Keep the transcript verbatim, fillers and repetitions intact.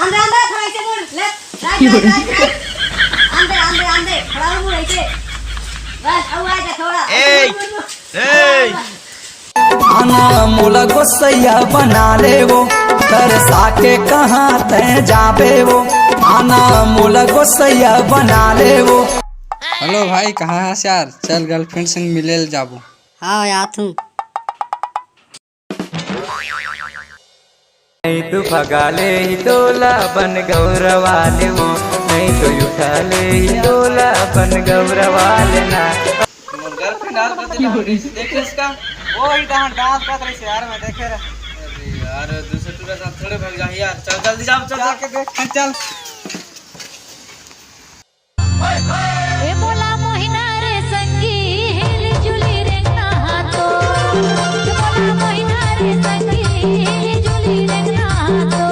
आंदे, आंदे, थोड़ा ऐसे मुड़, left, right, right, right, right। आंदे, आंदे, आंदे, थोड़ा और मुड़ ऐसे। बस, अब आ जा थोड़ा। ऐसे ए, मुड़, मुड़, मुड़। ए। आना मोला गोसैया बना ले वो, तरसा के कहाँ तै जाबे वो। आना मोला गोसैया बना ले वो। हेलो भाई, कहाँ हस यार? चल, girlfriend संग मिले ल जाबो। हाँ, आत हूँ। नहीं तो भगा ले ही तोला बन गौरवा ले वो, नहीं तो उठा ले ही तोला बन गौरवा लेना। मोर girlfriend यार, कते डांस देखे इसका? वो ही डांस, डांस करत रही यार, मैं देखे रहे। अरे यार, दूसरे टूरा साथ थोड़े भाग जाही यार। चल जल्दी जाओ, चल, चल। जाके देख, चल। ए मोला मोहिना रे संगी, हिल जुली रेंगना हाथो। ए मोला मोहिना रे संगी, हिल जुली रेंगना हाथो।